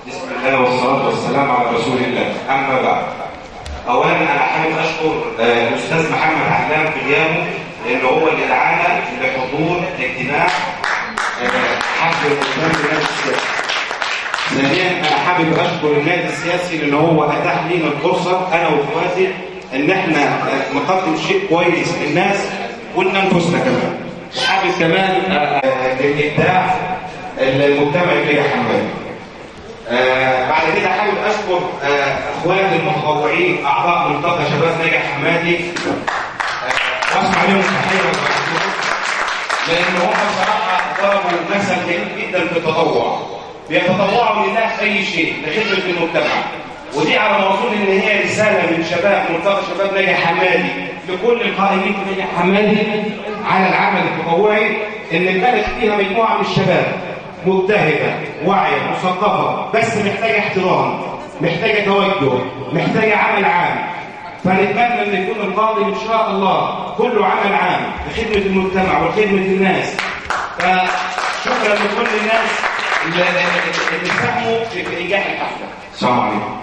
بسم الله والصلاة والسلام على رسول الله، أما بعد. أولا أنا حابب أشكر الأستاذ محمد علام في غيابه، لأن هو اللي دعانا لحضور اجتماع حفل المؤتمر النادي السياسي. ثانيا أنا حابب أشكر النادي السياسي لأن هو أتاح لينا الفرصة أنا وإخواتي إن إحنا نقدم شيء كويس للناس ولأنفسنا كمان. وحابب كمان للإبداع المجتمع في حمادي. بعد كده حابب اشكر اخواتي المتطوعين اعضاء ملتقى شباب ناجح حمادي، واسمع لهم تحية لان هم بصراحة ضربوا مثل جميل جدا في التطوع، بيتطوعوا لله في اي شيء لخدمة المجتمع، ودي على ما اظن ان هي رسالة من شباب ملتقى شباب ناجح حمادي لكل القائمين في ناجح حمادي على العمل التطوعي، ان البلد فيها مجموعة من الشباب مجتهدة واعية مثقفة، بس محتاجة احترام، محتاجة توجه، محتاجة عمل عام. فنتمنى ان يكون القاضي ان شاء الله كله عمل عام لخدمة المجتمع وخدمة الناس. فشكرا لكل الناس اللي ساهموا في انجاح الحفلة. السلام عليكم.